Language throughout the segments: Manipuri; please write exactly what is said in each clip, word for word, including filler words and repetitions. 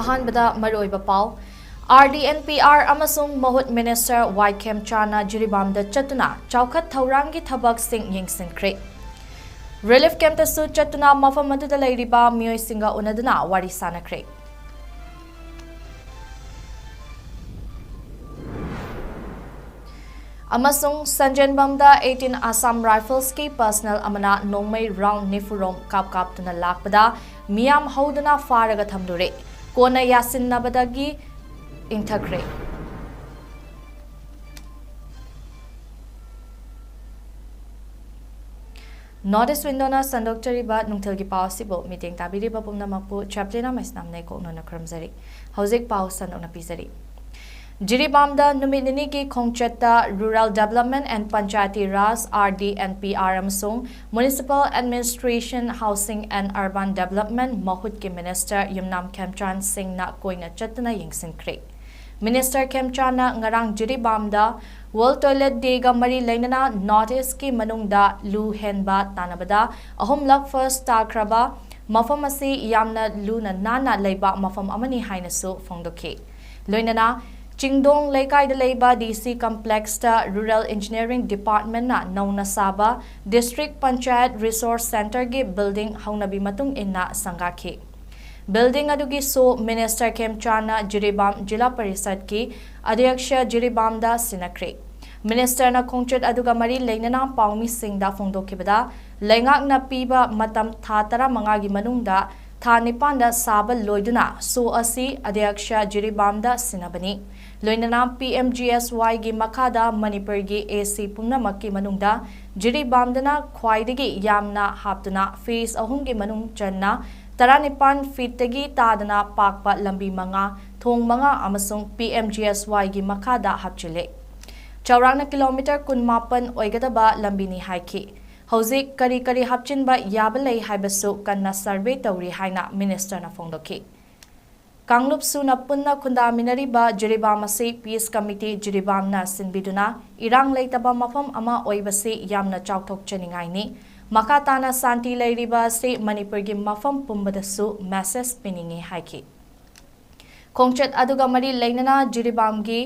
ꯑꯍꯥꯟꯕꯗ ꯃꯔꯨꯑꯣꯏꯕ ꯄꯥꯎ꯫ R D N P R ꯑꯃꯁꯨꯡ ꯃꯍꯨꯠ ꯃꯤꯅꯤꯁꯇꯔ ꯋꯥꯏ ꯈꯦꯝꯆꯥꯟꯅ ꯖꯤꯔꯤꯕꯥꯝꯗ ꯆꯠꯇꯨꯅ ꯆꯥꯎꯈꯠ ꯊꯧꯔꯥꯡꯒꯤ ꯊꯕꯛꯁꯤꯡ ꯌꯦꯡꯁꯤꯟꯈ꯭ꯔꯦ꯫ ꯔꯤꯂꯤꯐ ꯀꯦꯝꯞꯇꯁꯨ ꯆꯠꯇꯨꯅ ꯃꯐꯝ ꯑꯗꯨꯗ ꯂꯩꯔꯤꯕ ꯃꯤꯑꯣꯏꯁꯤꯡꯒ ꯎꯅꯗꯨꯅ ꯋꯥꯔꯤ ꯁꯥꯅꯈ꯭ꯔꯦ꯫ ꯑꯃꯁꯨꯡ ꯁꯟꯖꯦꯟꯕꯝꯗ eighteen Assam Riflesꯀꯤ personnel ꯑꯃꯅ ꯅꯣꯡꯃꯩ round ꯅꯤꯐꯨꯔꯣꯝ ꯀꯥꯞ ꯀꯥꯞꯇꯨꯅ ꯂꯥꯛꯄꯗ ꯃꯤꯌꯥꯝ ꯍꯧꯗꯨꯅ ꯐꯥꯔꯒ ꯊꯝꯂꯨꯔꯦ꯫ ꯀꯣꯟꯅ ꯌꯥꯁꯤꯟꯅꯕꯗꯒꯤ ꯏꯟꯊꯈ꯭ꯔꯦ꯫ North East Windowꯅ ꯁꯟꯗꯣꯛꯆꯔꯤꯕ ꯅꯨꯡꯊꯤꯜꯒꯤ ꯄꯥꯎ ꯑꯁꯤꯕꯨ ꯃꯤꯠꯌꯦꯡ ꯇꯥꯕꯤꯔꯤꯕ ꯄꯨꯝꯅꯃꯛꯄꯨ ꯆꯦꯄ꯭ꯂꯤꯅ ꯃꯩꯁꯅꯥꯝꯅ ꯏꯀꯣꯛꯅꯅ ꯈꯨꯔꯨꯝꯖꯔꯤ꯫ ꯍꯧꯖꯤꯛ ꯄꯥꯎ ꯁꯟꯗꯣꯛꯅ ꯄꯤꯖꯔꯤ꯫ ꯖꯤꯔꯤꯕꯥꯝꯗ ꯅꯨꯃꯤꯠ ꯅꯤꯅꯤꯒꯤ ꯈꯣꯡꯆꯠꯇ Rural Development and Panchayati Raj, R D and P R, ꯑꯃꯁꯨꯡ Municipal Administration, Housing and Urban Development ꯃꯍꯨꯠꯀꯤ ꯃꯤꯅꯤꯁꯇꯔ ꯌꯨꯝꯅꯥꯝ ꯈꯦꯝꯆꯥꯟ ꯁꯤꯡꯅ ꯀꯣꯏꯅ ꯆꯠꯇꯨꯅ ꯌꯦꯡꯁꯤꯟꯈ꯭ꯔꯦ꯫ ꯃꯤꯅꯤꯁꯇꯔ ꯈꯦꯝꯆꯥꯟꯅ ꯉꯔꯥꯡ ꯖꯤꯔꯤꯕꯥꯝꯗ World Toilet Dayꯒ ꯃꯔꯤ ꯂꯩꯅꯅ North Eastꯀꯤ ꯃꯅꯨꯡꯗ ꯂꯨ ꯍꯦꯟꯕ ꯇꯥꯟꯅꯕꯗ ꯑꯍꯨꯝꯂꯛ first ꯇꯥꯈ꯭ꯔꯕ ꯃꯐꯝ ꯑꯁꯤ ꯌꯥꯝꯅ ꯂꯨꯅ ꯅꯥꯟꯅ ꯂꯩꯕ ꯃꯐꯝ ꯑꯃꯅꯤ ꯍꯥꯏꯅꯁꯨ ꯐꯣꯡꯗꯣꯛꯈꯤ꯫ ꯂꯣꯏꯅꯅ ꯆꯤꯡꯗꯣꯡ ꯂꯩꯀꯥꯏꯗ ꯂꯩꯕ D C Complexꯇ Rural Engineering Departmentꯅ ꯅꯧꯅ ꯁꯥꯕ District Panchayat Resource Centreꯒꯤ building ꯍꯧꯅꯕꯤ ꯃꯇꯨꯡ ꯏꯟꯅ ꯁꯪꯒꯥꯈꯤ꯫ Building ꯑꯗꯨꯒꯤꯁꯨ ꯃꯤꯅꯤꯁꯇꯔ ꯈꯦꯝꯆꯥꯟꯅ ꯖꯤꯔꯤꯕꯥꯝ ꯖꯤꯂꯥ ꯄꯔꯤꯁꯗꯀꯤ ꯑꯗ꯭ꯌꯛꯁ ꯖꯤꯔꯤꯕꯥꯝꯗ ꯁꯤꯟꯅꯈ꯭ꯔꯦ꯫ ꯃꯤꯅꯤꯁꯇꯔꯅ ꯈꯣꯡꯆꯠ ꯑꯗꯨꯒ ꯃꯔꯤ ꯂꯩꯅꯅ ꯄꯥꯎꯃꯤꯁꯤꯡꯗ ꯐꯣꯡꯗꯣꯛꯈꯤꯕꯗ, ꯂꯩꯉꯥꯛꯅ ꯄꯤꯕ ꯃꯇꯝ ꯊꯥ ꯇꯔꯥꯃꯉꯥꯒꯤ ꯃꯅꯨꯡꯗ ꯊꯥ ꯅꯤꯄꯥꯟꯗ ꯁꯥꯕ ꯂꯣꯏꯗꯨꯅ ꯁꯣ ꯑꯁꯤ ꯑꯗ꯭ꯌꯛꯁ ꯖꯤꯔꯤꯕꯥꯝꯗ ꯁꯤꯟꯅꯕꯅꯤ꯫ ꯂꯣꯏꯅꯅ P M G S Yꯒꯤ ꯃꯈꯥꯗ ꯃꯅꯤꯄꯨꯔꯒꯤ A C ꯄꯨꯝꯅꯃꯛꯀꯤ ꯃꯅꯨꯡꯗ ꯖꯤꯔꯤꯕꯥꯝꯗꯅ ꯈ꯭ꯋꯥꯏꯗꯒꯤ ꯌꯥꯝꯅ ꯍꯥꯞꯇꯨꯅ phase ꯑꯍꯨꯝꯒꯤ ꯃꯅꯨꯡ ꯆꯟꯅ ꯇꯔꯥꯅꯤꯄꯥꯟ feetꯇꯒꯤ ꯇꯥꯗꯅ ꯄꯥꯛꯄ ꯂꯝꯕꯤ ꯃꯉꯥ, ꯊꯣꯡ ꯃꯉꯥ ꯑꯃꯁꯨꯡ P M G S Yꯒꯤ ꯃꯈꯥꯗ ꯍꯥꯞꯆꯤꯜꯂꯦ꯫ ꯆꯥꯎꯔꯥꯛꯅ kilometre ꯀꯨꯟꯃꯥꯄꯟ ꯑꯣꯏꯒꯗꯕ ꯂꯝꯕꯤꯅꯤ ꯍꯥꯏꯈꯤ꯫ ꯍꯧꯖꯤꯛ ꯀꯔꯤ ꯀꯔꯤ ꯍꯥꯞꯆꯤꯟꯕ ꯌꯥꯕ ꯂꯩ ꯍꯥꯏꯕꯁꯨ ꯀꯟꯅ survey ꯇꯧꯔꯤ ꯍꯥꯏꯅ ꯃꯤꯅꯤꯁꯇꯔꯅ ꯐꯣꯡꯗꯣꯛꯈꯤ꯫ ꯀꯥꯡꯂꯨꯞ ꯁꯨꯅ ꯄꯨꯟꯅ ꯈꯨꯟꯗꯥꯃꯤꯟꯅꯔꯤꯕ ꯖꯤꯔꯤꯕꯥꯝ ꯑꯁꯤ Peace Committee ꯖꯤꯔꯤꯕꯥꯝꯅ ꯁꯤꯟꯕꯤꯗꯨꯅ ꯏꯔꯥꯡ ꯂꯩꯇꯕ ꯃꯐꯝ ꯑꯃ ꯑꯣꯏꯕꯁꯤ ꯌꯥꯝꯅ ꯆꯥꯎꯊꯣꯛꯆꯅꯤꯡꯉꯥꯏꯅꯤ꯫ ꯃꯈꯥ ꯇꯥꯅ ꯁꯥꯟꯇꯤ ꯂꯩꯔꯤꯕ ꯑꯁꯤ ꯃꯅꯤꯄꯨꯔꯒꯤ ꯃꯐꯝ ꯄꯨꯝꯕꯗꯁꯨ message ꯄꯤꯅꯤꯡꯏ ꯍꯥꯏꯈꯤ꯫ ꯈꯣꯡꯆꯠ ꯑꯗꯨꯒ ꯃꯔꯤ ꯂꯩꯅꯅ ꯖꯤꯔꯤꯕꯥꯝꯒꯤ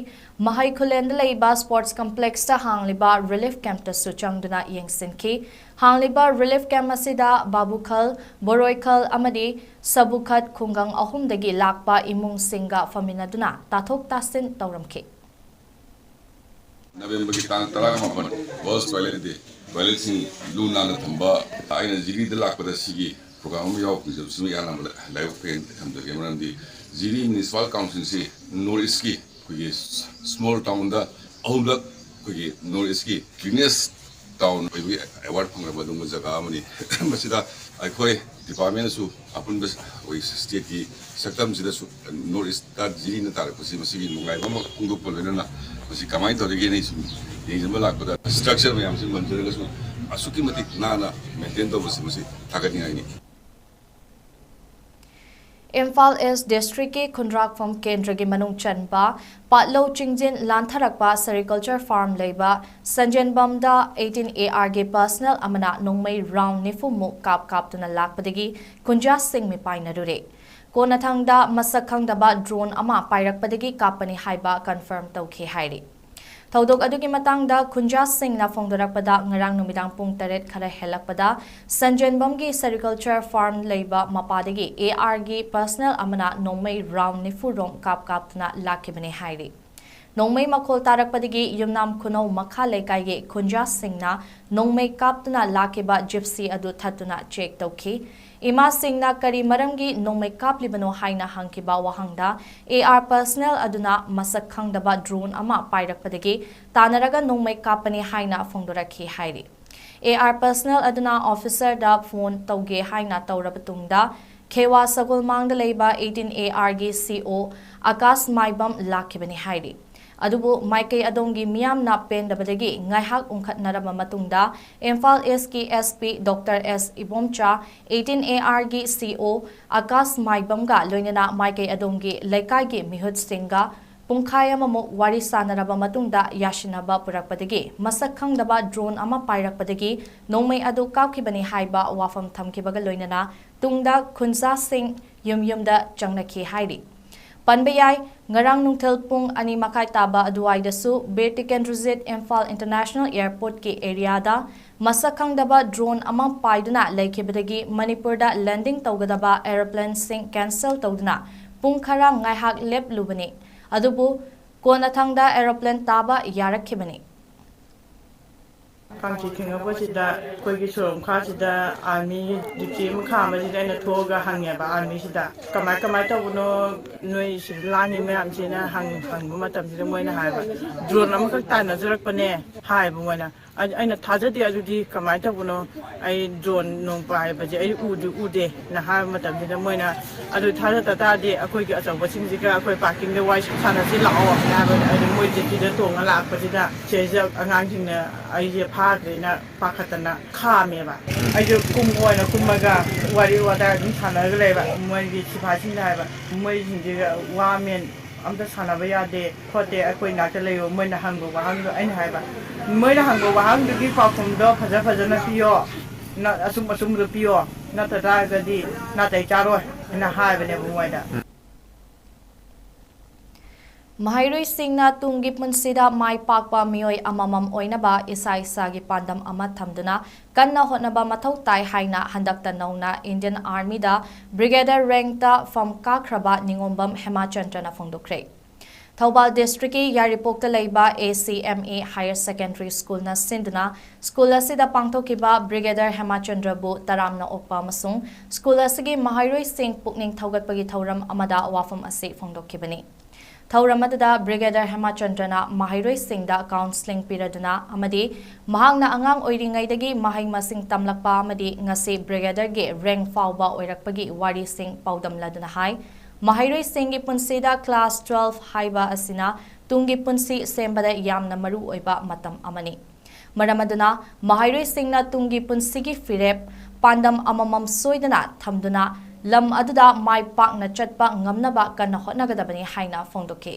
ꯃꯍꯩ ꯈꯨꯂꯦꯟꯗ ꯂꯩꯕ sports complexꯇ ꯍꯥꯡꯂꯤꯕ relief campꯇꯁꯨ ꯆꯪꯗꯨꯅ ꯌꯦꯡꯁꯤꯟꯈꯤ꯫ ꯍꯥꯡꯂꯤꯕ relief camp ꯑꯁꯤꯗ ꯕꯥꯕꯨꯈꯜ, ꯕꯣꯔꯣꯏꯈꯜ ꯑꯃꯗꯤ ꯁꯕꯨꯈꯠ ꯈꯨꯡꯒꯪ ꯑꯍꯨꯝꯗꯒꯤ ꯂꯥꯛꯄ ꯏꯃꯨꯡꯁꯤꯡꯒ ꯐꯝꯃꯤꯟꯅꯗꯨꯅ ꯇꯥꯊꯣꯛ ꯇꯥꯁꯤꯟ ꯇꯧꯔꯝꯈꯤ꯫ ꯅꯕꯦꯝꯕꯔꯒꯤ ꯇꯥꯡ ꯇꯔꯥꯃꯥꯄꯟ World Toilet Day꯫ Toiletꯁꯤꯡ ꯂꯨ ꯅꯥꯟꯅ ꯊꯝꯕ꯫ ꯑꯩꯅ ꯖꯤꯔꯤꯗ ꯂꯥꯛꯄꯗ ꯁꯤꯒꯤ program ꯑꯃ ꯌꯥꯎꯕ ꯐꯪꯖꯕꯁꯤꯃ ꯏꯍꯥꯟ ꯍꯥꯟꯕꯗ ꯂꯥꯏꯕꯛ ꯐꯩ ꯍꯥꯏꯅ ꯊꯝꯖꯒꯦ꯫ ꯃꯔꯝꯗꯤ ꯖꯤꯔꯤ Municipal Councilꯁꯤ North Eastꯀꯤ ꯑꯩꯈꯣꯏꯒꯤ small townꯗ ꯑꯍꯨꯝꯂꯛ ꯑꯩꯈꯣꯏꯒꯤ North Eastꯀꯤ cleanest town ꯑꯣꯏꯕꯒꯤ award ꯐꯪꯂꯕ ꯑꯗꯨꯒꯨꯝꯕ ꯖꯒꯥ ꯑꯃꯅꯤ꯫ ꯃꯁꯤꯗ ꯑꯩꯈꯣꯏ departmentꯅꯁꯨ ꯑꯄꯨꯟꯕ ꯑꯩꯈꯣꯏ stateꯀꯤ ꯁꯛꯇꯝꯁꯤꯗꯁꯨ North East ꯖꯤꯔꯤꯅ ꯇꯥꯔꯛꯄꯁꯤ ꯃꯁꯤꯒꯤ ꯅꯨꯡꯉꯥꯏꯕ ꯑꯃ ꯐꯣꯡꯗꯣꯛꯄ ꯂꯣꯏꯅꯅ ꯃꯁꯤ ꯀꯃꯥꯏꯅ ꯇꯧꯔꯤꯒꯦꯅ ꯑꯩ ꯁꯨꯝ ꯌꯦꯡꯖꯕ ꯂꯥꯛꯄꯗ structure ꯃꯌꯥꯝꯁꯤ ꯃꯟꯖꯔꯒꯁꯨ ꯑꯁꯨꯛꯀꯤ ꯃꯇꯤꯛ ꯅꯥꯟꯅ maintain ꯇꯧꯕꯁꯤ ꯃꯁꯤ ꯊꯥꯒꯠꯅꯤꯡꯉꯥꯏꯅꯤ꯫ ꯏꯝꯐꯥꯜ East Districtꯀꯤ ꯈꯨꯟꯗ꯭ꯔꯥꯛꯐꯝ ꯀꯦꯟꯗ꯭ꯔꯒꯤ ꯃꯅꯨꯡ ꯆꯟꯕ ꯄꯥꯠꯂꯧ ꯆꯤꯡꯖꯤꯟ ꯂꯥꯟꯊꯔꯛꯄ sericulture farm ꯂꯩꯕ ꯁꯟꯖꯦꯟꯕꯝꯗ eighteen ARꯒꯤ personnel ꯑꯃꯅ ꯅꯣꯡꯃꯩ round ꯅꯤꯐꯨ ꯃꯨꯛ ꯀꯥꯞ ꯀꯥꯞꯇꯨꯅ ꯂꯥꯛꯄꯗꯒꯤ ꯈꯨꯟꯖꯥꯁꯤꯡ ꯃꯤꯄꯥꯏꯅꯔꯨꯔꯦ꯫ ꯀꯣꯟꯅꯊꯪꯗ ꯃꯁꯛ ꯈꯪꯗꯕ drone ꯑꯃ ꯄꯥꯏꯔꯛꯄꯗꯒꯤ ꯀꯥꯞꯄꯅꯤ ꯍꯥꯏꯕ confirm ꯇꯧꯈꯤ ꯍꯥꯏꯔꯤ꯫ ꯊꯧꯗꯣꯛ ꯑꯗꯨꯒꯤ ꯃꯇꯥꯡꯗ ꯈꯨꯟꯖꯥꯁꯤꯡꯅ ꯐꯣꯡꯗꯣꯔꯛꯄꯗ, ꯉꯔꯥꯡ ꯅꯨꯃꯤꯗꯥꯡ ꯄꯨꯡ ꯇꯔꯦꯠ ꯈꯔ ꯍꯦꯜꯂꯛꯄꯗ ꯁꯟꯖꯦꯟꯕꯝꯒꯤ sericulture farm ꯂꯩꯕ ꯃꯄꯥꯗꯒꯤ ARꯒꯤ personnel ꯑꯃꯅ ꯅꯣꯡꯃꯩ round ꯅꯤꯐꯨ ꯔꯣꯝ ꯀꯥꯞ ꯀꯥꯞꯇꯨꯅ ꯂꯥꯛꯈꯤꯕꯅꯤ ꯍꯥꯏꯔꯤ꯫ ꯅꯣꯡꯃꯩ ꯃꯈꯣꯜ ꯇꯥꯔꯛꯄꯗꯒꯤ ꯌꯨꯝꯅꯥꯝ ꯈꯨꯅꯧ ꯃꯈꯥ ꯂꯩꯀꯥꯏꯒꯤ ꯈꯨꯟꯖꯥꯁꯤꯡꯅ ꯅꯣꯡꯃꯩ ꯀꯥꯞꯇꯨꯅ ꯂꯥꯛꯈꯤꯕ Gypsy ꯑꯗꯨ ꯊꯠꯇꯨꯅ check ꯇꯧꯈꯤ꯫ ꯏꯃꯥꯁꯤꯡꯅ ꯀꯔꯤ ꯃꯔꯝꯒꯤ ꯅꯣꯡꯃꯩ ꯀꯥꯞꯂꯤꯕꯅꯣ ꯍꯥꯏꯅ ꯍꯪꯈꯤꯕ ꯋꯥꯍꯪꯗ, AR personnel ꯑꯗꯨꯅ ꯃꯁꯛ ꯈꯪꯗꯕ drone ꯑꯃ ꯄꯥꯏꯔꯛꯄꯗꯒꯤ ꯇꯥꯟꯅꯔꯒ ꯅꯣꯡꯃꯩ ꯀꯥꯞꯄꯅꯤ ꯍꯥꯏꯅ ꯐꯣꯡꯗꯣꯔꯛꯈꯤ ꯍꯥꯏꯔꯤ꯫ AR personnel ꯑꯗꯨꯅ officerꯗ phone ꯇꯧꯒꯦ ꯍꯥꯏꯅ ꯇꯧꯔꯕ ꯇꯨꯡꯗ, ꯈꯦꯋꯥ ꯁꯒꯣꯜꯃꯥꯡꯗ ꯂꯩꯕ eighteen ARꯒꯤ CO ꯑꯀꯥꯁ ꯃꯥꯏꯕꯝ ꯂꯥꯛꯈꯤꯕꯅꯤ ꯍꯥꯏꯔꯤ꯫ ꯑꯗꯨꯕꯨ ꯃꯥꯏꯀꯩ ꯑꯗꯣꯝꯒꯤ ꯃꯤꯌꯥꯝꯅ ꯄꯦꯟꯗꯕꯗꯒꯤ ꯉꯥꯏꯍꯥꯛ ꯎꯪꯈꯠꯅꯔꯕ ꯃꯇꯨꯡꯗ, Imphal Eastꯀꯤ SP Doctor S Ibomcha, eighteen ARꯒꯤ CO Akash ꯃꯥꯏꯕꯝꯒ ꯂꯣꯏꯅꯅ ꯃꯥꯏꯀꯩ ꯑꯗꯣꯝꯒꯤ ꯂꯩꯀꯥꯏꯒꯤ ꯃꯤꯍꯨꯠꯁꯤꯡꯒ ꯄꯨꯡꯈꯥꯏ ꯑꯃꯃꯨꯛ ꯋꯥꯔꯤ ꯁꯥꯟꯅꯔꯕ ꯃꯇꯨꯡꯗ ꯌꯥꯁꯤꯟꯅꯕ ꯄꯨꯔꯛꯄꯗꯒꯤ ꯃꯁꯛ ꯈꯪꯗꯕ drone ꯑꯃ ꯄꯥꯏꯔꯛꯄꯗꯒꯤ ꯅꯣꯡꯃꯩ ꯑꯗꯨ ꯀꯥꯞꯈꯤꯕꯅꯤ ꯍꯥꯏꯕ ꯋꯥꯐꯝ ꯊꯝꯈꯤꯕꯒ ꯂꯣꯏꯅꯅ ꯇꯨꯡꯗ ꯈꯨꯟꯖꯥꯁꯤꯡ ꯌꯨꯝ ꯌꯨꯝꯗ ꯆꯪꯅꯈꯤ ꯍꯥꯏꯔꯤ꯫ ꯄꯟꯕ ꯌꯥꯏ, ꯉꯔꯥꯡ ꯅꯨꯡꯊꯤꯜ ꯄꯨꯡ ꯑꯅꯤ ꯃꯈꯥꯏ ꯇꯥꯕ ꯑꯗꯨꯋꯥꯏꯗꯁꯨ ꯕꯤꯔ ꯇꯤꯀꯦꯟꯗ꯭ꯔꯖꯤꯠ ꯏꯝꯐꯥꯜ ꯏꯟꯇꯔꯅꯦꯁꯅꯦꯜ ꯑꯦꯌꯔꯄꯣꯔꯠꯀꯤ ꯑꯦꯔꯤꯌꯥꯗ ꯃꯁꯛ ꯈꯪꯗꯕ ꯗ꯭ꯔꯣꯟ ꯑꯃ ꯄꯥꯏꯗꯨꯅ ꯂꯩꯈꯤꯕꯗꯒꯤ ꯃꯅꯤꯄꯨꯔꯗ ꯂꯦꯟꯗꯤꯡ ꯇꯧꯒꯗꯕ ꯑꯦꯔꯣꯄ꯭ꯂꯦꯟꯁꯤꯡ ꯀꯦꯟꯁꯦꯜ ꯇꯧꯗꯨꯅ ꯄꯨꯡ ꯈꯔ ꯉꯥꯏꯍꯥꯛ ꯂꯦꯞꯂꯨꯕꯅꯤ꯫ ꯑꯗꯨꯕꯨ ꯀꯣꯟꯅꯊꯪꯗ ꯑꯦꯔꯣꯄ꯭ꯂꯦꯟ ꯇꯥꯕ ꯌꯥꯔꯛꯈꯤꯕꯅꯤ꯫ ꯀꯥꯡꯆꯤ ꯊꯦꯡꯉꯛꯄꯁꯤꯗ ꯑꯩꯈꯣꯏꯒꯤ ꯁꯣꯔꯣꯛ ꯃꯈꯥꯁꯤꯗ ꯑꯥꯔꯃꯤ ꯗ꯭ꯌꯨꯇꯤ ꯑꯃ ꯈꯥꯝꯕꯁꯤꯗ ꯑꯩꯅ ꯊꯣꯛꯑꯒ ꯍꯪꯉꯦꯕ ꯑꯥꯔꯃꯤꯁꯤꯗ, "ꯀꯃꯥꯏ ꯀꯃꯥꯏꯅ ꯇꯧꯕꯅꯣ? ꯅꯣꯏ ꯁꯤꯗ ꯂꯥꯡꯉꯤ ꯃꯌꯥꯝꯁꯤꯅ?" ꯍꯪ ꯍꯪꯕ ꯃꯇꯝꯁꯤꯗ ꯃꯣꯏꯅ ꯍꯥꯏꯕ, "ꯗ꯭ꯔꯣꯟ ꯑꯃꯈꯛ ꯇꯥꯟꯅꯖꯔꯛꯄꯅꯦ" ꯍꯥꯏꯕ ꯃꯣꯏꯅ꯫ ꯑꯩ- ꯑꯩꯅ ꯊꯥꯖꯗꯦ, ꯑꯗꯨꯗꯤ ꯀꯃꯥꯏꯅ ꯇꯧꯕꯅꯣ? ꯑꯩ ꯗ꯭ꯔꯣꯟ ꯅꯣꯡ ꯄꯥꯏꯕꯁꯦ ꯑꯩ ꯎꯗꯤ ꯎꯗꯦꯅ ꯍꯥꯏꯕ ꯃꯇꯝꯁꯤꯗ ꯃꯣꯏꯅ, "ꯑꯗꯨ ꯊꯥꯖꯗ ꯇꯥꯔꯗꯤ ꯑꯩꯈꯣꯏꯒꯤ ꯑꯆꯧꯕꯁꯤꯡꯁꯤꯒ ꯑꯩꯈꯣꯏ ꯄꯥꯔꯀꯤꯡꯗ ꯋꯥꯔꯤ ꯁꯥꯟꯅꯁꯤ ꯂꯥꯛꯑꯣ" ꯍꯥꯏꯕꯗ ꯑꯩꯗꯤ ꯃꯣꯏ ꯖꯦꯠꯇꯤꯗ ꯇꯣꯡꯉ ꯂꯥꯛꯄꯁꯤꯗ ꯁꯤꯗꯩꯁꯤꯗ ꯑꯉꯥꯡꯁꯤꯡꯅ ꯑꯩꯁꯦ ꯐꯥꯈ꯭ꯔꯦꯅ ꯄꯥꯈꯠꯇꯅ ꯈꯥꯝꯃꯦꯕ꯫ ꯑꯩꯁꯨ ꯀꯨꯝ ꯑꯣꯏꯅ ꯀꯨꯝꯃꯒ ꯋꯥꯔꯤ ꯋꯥꯇꯥꯏ ꯑꯗꯨꯝ ꯁꯥꯟꯅꯔꯒ ꯂꯩꯕ꯫ ꯃꯣꯏꯒꯤ ꯁꯤꯐꯥꯏꯁꯤꯡꯅ ꯍꯥꯏꯕ, "ꯃꯣꯏꯁꯤꯡꯁꯤꯒ ꯋꯥ ꯃꯦꯟ ꯑꯝꯇ ꯁꯥꯟꯅꯕ ꯌꯥꯗꯦ ꯈꯣꯠꯇꯦ, ꯑꯩꯈꯣꯏ ꯅꯥꯛꯇ ꯂꯩꯌꯣ", ꯃꯣꯏꯅ ꯍꯪꯕ ꯋꯥꯍꯪꯗꯣ ꯑꯩꯅ ꯍꯥꯏꯕ, "ꯃꯣꯏꯅ ꯍꯪꯕ ꯋꯥꯍꯪꯗꯨꯒꯤ ꯄꯥꯎꯈꯨꯝꯗꯣ ꯐꯖ ꯐꯖꯅ ꯄꯤꯌꯣ, ꯅ- ꯑꯆꯨꯝ ꯑꯆꯨꯝꯕꯗꯣ ꯄꯤꯌꯣ, ꯅꯠꯇ ꯇꯥꯔꯒꯗꯤ ꯅꯥꯇꯩ ꯆꯥꯔꯣꯏ" ꯍꯥꯏꯅ ꯍꯥꯏꯕꯅꯦꯕ ꯃꯣꯏꯗ꯫ ꯃꯍꯩꯔꯣꯏꯁꯤꯡꯅ ꯇꯨꯡꯒꯤ ꯄꯨꯟꯁꯤꯗ ꯃꯥꯏ ꯄꯥꯛꯄ ꯃꯤꯑꯣꯏ ꯑꯃꯃꯝ ꯑꯣꯏꯅꯕ ꯏꯁꯥ ꯏꯁꯥꯒꯤ ꯄꯥꯟꯗꯝ ꯑꯃ ꯊꯝꯗꯨꯅ ꯀꯟꯅ ꯍꯣꯠꯅꯕ ꯃꯊꯧ ꯇꯥꯏ ꯍꯥꯏꯅ ꯍꯟꯗꯛꯇ ꯅꯧꯅ Indian Armyꯗ Brigadier rankꯇ ꯐꯝ ꯀꯥꯈ꯭ꯔꯕ ꯅꯤꯉꯣꯝꯕꯝ ꯍꯦꯃꯥꯆꯟꯗ꯭ꯔꯅ ꯐꯣꯡꯗꯣꯛꯈ꯭ꯔꯦ꯫ ꯊꯧꯕꯥꯜ districtꯀꯤ ꯌꯥꯏꯔꯤꯄꯣꯛꯇ ꯂꯩꯕ A C M E Higher Secondary Schoolꯅ ꯁꯤꯟꯗꯨꯅ school ꯑꯁꯤꯗ ꯄꯥꯡꯊꯣꯛꯈꯤꯕ Brigadier ꯍꯦꯃꯥꯆꯟꯗ꯭ꯔꯕꯨ ꯇꯔꯥꯝꯅ ꯑꯣꯛꯄ ꯑꯃꯁꯨꯡ school ꯑꯁꯤꯒꯤ ꯃꯍꯩꯔꯣꯏꯁꯤꯡ ꯄꯨꯛꯅꯤꯡ ꯊꯧꯒꯠꯄꯒꯤ ꯊꯧꯔꯝ ꯑꯃꯗ ꯋꯥꯐꯝ ꯑꯁꯤ ꯐꯣꯡꯗꯣꯛꯈꯤꯕꯅꯤ꯫ ꯊꯧꯔꯝ ꯑꯗꯨꯗ Brigadier ꯍꯦꯃꯥꯆꯟꯗ꯭ꯔꯅ ꯃꯍꯩꯔꯣꯏꯁꯤꯡꯗ counselling ꯄꯤꯔꯗꯨꯅ ꯑꯃꯗꯤ ꯃꯍꯥꯛꯅ ꯑꯉꯥꯡ ꯑꯣꯏꯔꯤꯉꯩꯗꯒꯤ ꯃꯍꯩ ꯃꯁꯤꯡ ꯇꯝꯂꯛꯄ ꯑꯃꯗꯤ ꯉꯁꯤ Brigadierꯒꯤ rank ꯐꯥꯎꯕ ꯑꯣꯏꯔꯛꯄꯒꯤ ꯋꯥꯔꯤꯁꯤꯡ ꯄꯥꯎꯗꯝꯂꯗꯨꯅ ꯍꯥꯏ, ꯃꯍꯩꯔꯣꯏꯁꯤꯡꯒꯤ ꯄꯨꯟꯁꯤꯗ class twelve ꯍꯥꯏꯕ ꯑꯁꯤꯅ ꯇꯨꯡꯒꯤ ꯄꯨꯟꯁꯤ ꯁꯦꯝꯕꯗ ꯌꯥꯝꯅ ꯃꯔꯨ ꯑꯣꯏꯕ ꯃꯇꯝ ꯑꯃꯅꯤ꯫ ꯃꯔꯝ ꯑꯗꯨꯅ ꯃꯍꯩꯔꯣꯏꯁꯤꯡꯅ ꯇꯨꯡꯒꯤ ꯄꯨꯟꯁꯤꯒꯤ ꯐꯤꯔꯦꯞ, ꯄꯥꯟꯗꯝ ꯑꯃꯃꯝ ꯁꯣꯏꯗꯅ ꯊꯝꯗꯨꯅ ꯂꯝ ꯑꯗꯨꯗ ꯃꯥꯏ ꯄꯥꯛꯅ ꯆꯠꯄ ꯉꯝꯅꯕ ꯀꯟꯅ ꯍꯣꯠꯅꯒꯗꯕꯅꯤ ꯍꯥꯏꯅ ꯐꯣꯡꯗꯣꯛꯈꯤ꯫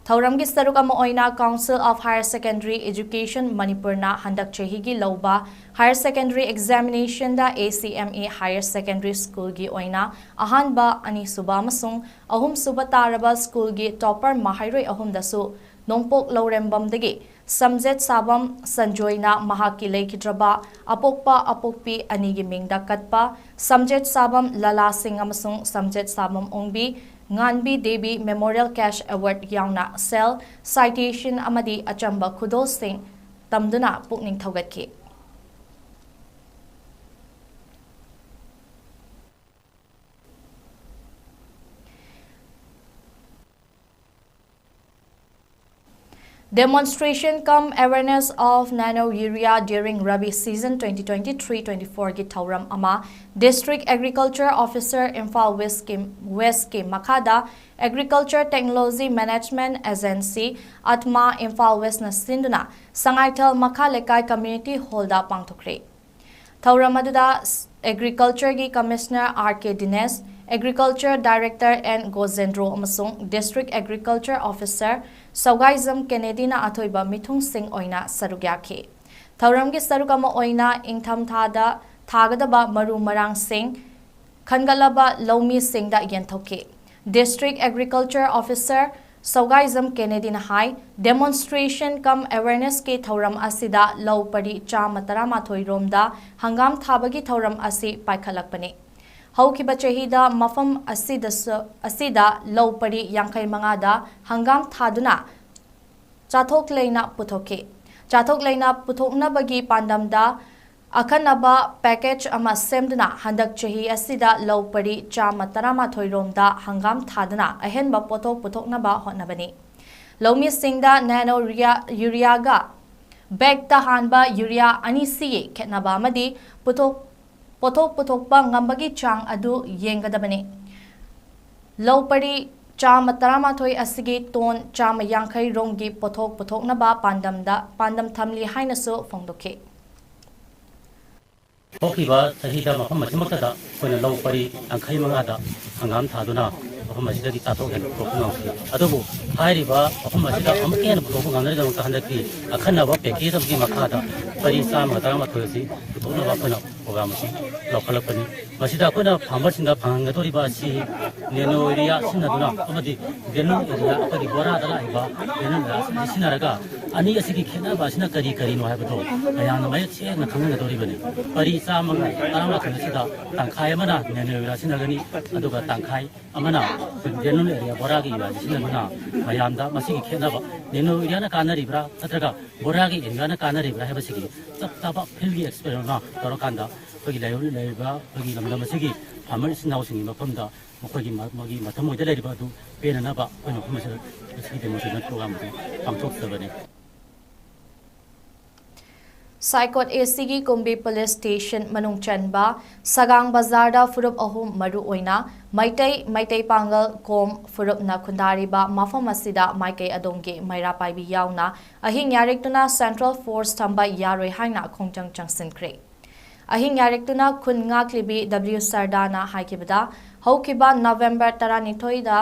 ꯊꯧꯔꯝꯒꯤ ꯁꯔꯨꯛ ꯑꯃ ꯑꯣꯏꯅ Council of Higher Secondary Education ꯃꯅꯤꯄꯨꯔꯅ ꯍꯟꯗꯛ ꯆꯍꯤꯒꯤ ꯂꯧꯕ Higher Secondary Examinationꯗ A C M A Higher Secondary Schoolꯒꯤ ꯑꯣꯏꯅ ꯑꯍꯥꯟꯕ, ꯑꯅꯤꯁꯨꯕ ꯑꯃꯁꯨꯡ ꯑꯍꯨꯝꯁꯨꯕ ꯇꯥꯔꯕ schoolꯒꯤ topper ꯃꯍꯩꯔꯣꯏ ꯑꯍꯨꯝꯗꯁꯨ ꯅꯣꯡꯄꯣꯛ ꯂꯧꯔꯦꯝꯕꯝꯗꯒꯤ ꯁꯝꯖꯦꯠ ꯁꯥꯕꯝ ꯁꯟꯖꯣꯏꯅ ꯃꯍꯥꯛꯀꯤ ꯂꯩꯈꯤꯗ꯭ꯔꯕ ꯑꯄꯣꯛꯄ ꯑꯄꯣꯛꯄꯤ ꯑꯅꯤꯒꯤ ꯃꯤꯡꯗ ꯀꯠꯄ ꯁꯝꯖꯦꯠ ꯁꯥꯕꯝ ꯂꯂꯥ ꯁꯤꯡ ꯑꯃꯁꯨꯡ ꯁꯝꯖꯦꯠ ꯁꯥꯕꯝ ꯑꯣꯡꯕꯤ ꯉꯥꯟꯕꯤ ꯗꯦꯕꯤ Memorial Cash Award ꯌꯥꯎꯅ ꯁꯦꯜ, citation ꯑꯃꯗꯤ ꯑꯆꯝꯕ ꯈꯨꯗꯣꯜꯁꯤꯡ ꯇꯝꯗꯨꯅ ꯄꯨꯛꯅꯤꯡ ꯊꯧꯒꯠꯈꯤ꯫ Demonstration cum awareness of nano urea during Rabi season twenty twenty-three twenty-fourꯒꯤ ꯊꯧꯔꯝ ꯑꯃ District Agriculture Officer Imphal Westꯀꯤ, Westꯀꯤ ꯃꯈꯥꯗ Agriculture Technology Management Agency, ATMA, Imphal Westꯅ ꯁꯤꯟꯗꯨꯅ ꯁꯉꯥꯏꯊꯦꯜ ꯃꯈꯥ ꯂꯩꯀꯥꯏ Community Hallꯗ ꯄꯥꯡꯊꯣꯛꯈ꯭ꯔꯦ꯫ ꯊꯧꯔꯝ ꯑꯗꯨꯗ Agricultureꯒꯤ Commissioner R K Dinesh, Agriculture Director N Gojendro ꯑꯃꯁꯨꯡ District Agriculture Officer ꯁꯧꯒꯥꯏꯖꯝ ꯀꯦꯅꯦꯗꯤꯅ ꯑꯊꯣꯏꯕ ꯃꯤꯊꯨꯡꯁꯤꯡ ꯑꯣꯏꯅ ꯁꯔꯨꯛ ꯌꯥꯈꯤ꯫ ꯊꯧꯔꯝꯒꯤ ꯁꯔꯨꯛ ꯑꯃ ꯑꯣꯏꯅ ꯏꯪꯊꯝꯊꯥꯗ ꯊꯥꯒꯗꯕ ꯃꯔꯨ ꯃꯔꯥꯡꯁꯤꯡ ꯈꯟꯒꯠꯂꯕ ꯂꯧꯃꯤꯁꯤꯡꯗ ꯌꯦꯟꯊꯣꯛꯈꯤ꯫ District Agriculture Officer ꯁꯧꯒꯥꯏꯖꯝ ꯀꯦꯅꯦꯗꯤꯅ ꯍꯥꯏ, Demonstration cum Awarenessꯀꯤ ꯊꯧꯔꯝ ꯑꯁꯤꯗ ꯂꯧ ꯄꯔꯤ ꯆꯥꯝꯃ ꯇꯔꯥꯃꯥꯊꯣꯏ ꯔꯣꯝꯗ ꯍꯪꯒꯥꯝ ꯊꯥꯕꯒꯤ ꯊꯧꯔꯝ ꯑꯁꯤ ꯄꯥꯏꯈꯠꯂꯛꯄꯅꯤ꯫ ꯍꯧꯈꯤꯕ ꯆꯍꯤꯗ ꯃꯐꯝ ꯑꯁꯤꯗꯁꯨ, ꯑꯁꯤꯗ ꯂꯧ ꯄꯔꯤ ꯌꯥꯡꯈꯩ ꯃꯉꯥꯗ ꯍꯪꯒꯥꯝ ꯊꯥꯗꯨꯅ ꯆꯥꯊꯣꯛ ꯂꯩꯅ ꯄꯨꯊꯣꯛꯈꯤ꯫ ꯆꯥꯊꯣꯛ ꯂꯩꯅ ꯄꯨꯊꯣꯛꯅꯕꯒꯤ ꯄꯥꯟꯗꯝꯗ ꯑꯈꯟꯅꯕ package ꯑꯃ ꯁꯦꯝꯗꯨꯅ ꯍꯟꯗꯛ ꯆꯍꯤ ꯑꯁꯤꯗ ꯂꯧ ꯄꯔꯤ ꯆꯥꯝꯃ ꯇꯔꯥꯃꯥꯊꯣꯏ ꯔꯣꯝꯗ ꯍꯪꯒꯥꯝ ꯊꯥꯗꯨꯅ ꯑꯍꯦꯟꯕ ꯄꯣꯠꯊꯣꯛ ꯄꯨꯊꯣꯛꯅꯕ ꯍꯣꯠꯅꯕꯅꯤ꯫ ꯂꯧꯃꯤꯁꯤꯡꯗ nano urea, ureaꯒ bagꯇ ꯍꯥꯟꯕ urea ꯑꯅꯤꯁꯤꯒꯤ ꯈꯦꯠꯅꯕ ꯑꯃꯗꯤ ꯄꯨꯊꯣꯛ, ꯄꯣꯠꯊꯣꯛ ꯄꯨꯊꯣꯛꯄ ꯉꯝꯕꯒꯤ ꯆꯥꯡ ꯑꯗꯨ ꯌꯦꯡꯒꯗꯕꯅꯤ꯫ ꯂꯧ ꯄꯔꯤ ꯆꯥꯝꯃ ꯇꯔꯥꯃꯥꯊꯣꯏ ꯑꯁꯤꯒꯤ ton ꯆꯥꯝꯃ ꯌꯥꯡꯈꯩ ꯔꯣꯝꯒꯤ ꯄꯣꯠꯊꯣꯛ ꯄꯨꯊꯣꯛꯅꯕ ꯄꯥꯟꯗꯝꯗ, ꯄꯥꯟꯗꯝ ꯊꯝꯂꯤ ꯍꯥꯏꯅꯁꯨ ꯐꯣꯡꯗꯣꯛꯈꯤ꯫ ꯍꯧꯈꯤꯕ ꯆꯍꯤꯗ ꯃꯐꯝ ꯑꯁꯤꯃꯛꯇꯗ ꯑꯩꯈꯣꯏꯅ ꯂꯧ ꯄꯔꯤ ꯌꯥꯡꯈꯩ ꯃꯉꯥꯗ ꯍꯪꯒꯥꯝ ꯊꯥꯗꯨꯅ ꯃꯐꯝ ꯑꯁꯤꯗꯒꯤ ꯆꯥꯊꯣꯛ ꯍꯦꯟꯗꯣꯛꯄ ꯉꯝꯈꯤ꯫ ꯑꯗꯨꯕꯨ ꯍꯥꯏꯔꯤꯕ ꯃꯐꯝ ꯑꯁꯤꯗ ꯑꯃꯨꯛꯀ ꯍꯦꯟꯅ ꯄꯨꯊꯣꯛꯄ ꯉꯝꯅꯕꯒꯤꯗꯃꯛꯇ ꯍꯟꯗꯛꯀꯤ ꯑꯈꯟꯅꯕ ꯄꯦꯀꯦꯖ ꯑꯃꯒꯤ ꯃꯈꯥꯗ ꯄꯔꯤ ꯆꯥꯝꯃꯒ ꯇꯔꯥꯃꯥꯊꯣꯏ ꯑꯁꯤ ꯄꯨꯊꯣꯛꯅꯕ ꯑꯩꯈꯣꯏꯅ ꯄ꯭ꯔꯣꯒ꯭ꯔꯥꯝ ꯑꯁꯤ ꯂꯧꯈꯠꯂꯛꯄꯅꯤ꯫ ꯃꯁꯤꯗ ꯑꯩꯈꯣꯏꯅ ꯐꯥꯔꯃꯔꯁꯤꯡꯗ ꯐꯪꯍꯟꯒꯗꯧꯔꯤꯕ ꯑꯁꯤ ꯅꯦꯅꯣ ꯌꯨꯔꯤꯌꯥ ꯁꯤꯖꯤꯟꯅꯗꯨꯅ ꯑꯃꯗꯤ ꯒ꯭ꯔꯦꯅꯨꯜ ꯌꯨꯔꯤꯌꯥ, ꯑꯩꯈꯣꯏꯒꯤ ꯕꯣꯔꯥꯗ ꯂꯥꯛꯏꯕ ꯒ꯭ꯔꯦꯅꯨꯜ ꯌꯨꯔꯤꯌꯥ ꯑꯁꯤ ꯁꯤꯖꯤꯟꯅꯔꯒ ꯑꯅꯤ ꯑꯁꯤꯒꯤ ꯈꯦꯠꯅꯕ ꯑꯁꯤꯅ ꯀꯔꯤ ꯀꯔꯤꯅꯣ ꯍꯥꯏꯕꯗꯨ ꯃꯌꯥꯝꯅ ꯃꯌꯦꯛ ꯁꯦꯡꯅ ꯈꯪꯍꯟꯒꯗꯧꯔꯤꯕꯅꯤ꯫ ꯄꯔꯤ ꯆꯥꯝꯃꯒ ꯇꯔꯥꯃꯥꯊꯣꯏ ꯑꯁꯤꯗ ꯇꯪꯈꯥꯏ ꯑꯃꯅ ꯅꯦꯅꯣ ꯌꯨꯔꯤꯌꯥ ꯁꯤꯖꯤꯟꯅꯒꯅꯤ, ꯑꯗꯨꯒ ꯇꯪꯈꯥꯏ ꯑꯃꯅ ꯒ꯭ꯔꯦꯅꯨꯜ ꯌꯨꯔꯤꯌꯥ ꯕꯣꯔꯥꯒꯤ ꯌꯨꯔꯤꯌꯥ ꯁꯤꯖꯤꯟꯅꯗꯨꯅ ꯃꯌꯥꯝꯗ ꯃꯁꯤꯒꯤ ꯈꯦꯠꯅꯕ, ꯅꯦꯅꯣ ꯌꯨꯔꯤꯌꯥꯅ ꯀꯥꯟꯅꯔꯤꯕ꯭ꯔꯥ ꯅꯠꯇ꯭ꯔꯒ ꯕꯣꯔꯥꯒꯤ ꯌꯨꯔꯤꯌꯥꯅ ꯀꯥꯟꯅꯔꯤꯕ꯭ꯔꯥ ꯍꯥꯏꯕꯁꯤꯒꯤ ꯆꯞ ꯆꯥꯕ ꯐꯤꯜꯒꯤ ꯑꯦꯛꯁꯄꯦꯔꯤꯃꯦꯟ ꯑꯃ ꯇꯧꯔꯀꯥꯟꯗ ꯑꯩꯈꯣꯏꯒꯤ ꯂꯩꯔꯤꯕ ꯑꯩꯈꯣꯏꯒꯤ ꯂꯝꯗꯝ ꯑꯁꯤꯒꯤ ꯐꯥꯔꯃꯔ ꯏꯆꯤꯟ ꯏꯅꯥꯎꯁꯤꯡꯒꯤ ꯃꯐꯝꯗ ꯃꯈꯣꯏꯒꯤ ꯃ-, ꯃꯥꯒꯤ ꯃꯊꯃꯣꯏꯗ ꯂꯩꯔꯤꯕ ꯑꯗꯨ ꯄꯦꯟꯅꯅꯕ ꯑꯩꯈꯣꯏꯅ ꯃꯐꯝ ꯑꯁꯤꯗ ꯉꯁꯤꯒꯤ ꯗꯦꯃꯣꯟꯁꯇ꯭ꯔꯦꯁꯟ ꯄ꯭ꯔꯣꯒ꯭ꯔꯥꯝ ꯑꯗꯨ ꯄꯥꯡꯊꯣꯛꯆꯕꯅꯤ꯫ ꯁꯥꯏꯀꯣꯠ ꯑꯦ ꯁꯤꯒꯤ ꯀꯨꯝꯕꯤ ꯄꯨꯂꯤꯁ ꯁ꯭ꯇꯦꯁꯟ ꯃꯅꯨꯡ ꯆꯟꯕ ꯁꯒꯥꯡ ꯕꯖꯥꯔꯗ ꯐꯨꯔꯨꯞ ꯑꯍꯨꯝ, ꯃꯔꯨ ꯑꯣꯏꯅ ꯃꯩꯇꯩ, ꯃꯩꯇꯩ ꯄꯥꯉꯜ, ꯀꯣꯝ ꯐꯨꯔꯨꯞꯅ ꯈꯨꯟꯗꯥꯔꯤꯕ ꯃꯐꯝ ꯑꯁꯤꯗ ꯃꯥꯏꯀꯩ ꯑꯗꯣꯝꯒꯤ ꯃꯩꯔꯥ ꯄꯥꯏꯕꯤ ꯌꯥꯎꯅ ꯑꯍꯤꯡ ꯌꯥꯔꯦꯛꯇꯨꯅ ꯁꯦꯟꯇ꯭ꯔꯦꯜ ꯐꯣꯔꯁ ꯊꯝꯕ ꯌꯥꯔꯣꯏ ꯍꯥꯏꯅ ꯈꯣꯡꯖꯪ ꯆꯪꯁꯤꯟꯈ꯭ꯔꯦ꯫ ꯑꯍꯤꯡ ꯌꯥꯔꯦꯛꯇꯨꯅ ꯈꯨꯟ ꯉꯥꯛꯂꯤꯕꯤ ꯗꯕ꯭ꯂꯤꯎ ꯁꯔꯗꯥꯅ ꯍꯥꯏꯈꯤꯕꯗ, ꯍꯧꯈꯤꯕ ꯅꯕꯦꯝꯕꯔ ꯇꯔꯥꯅꯤꯊꯣꯏꯗ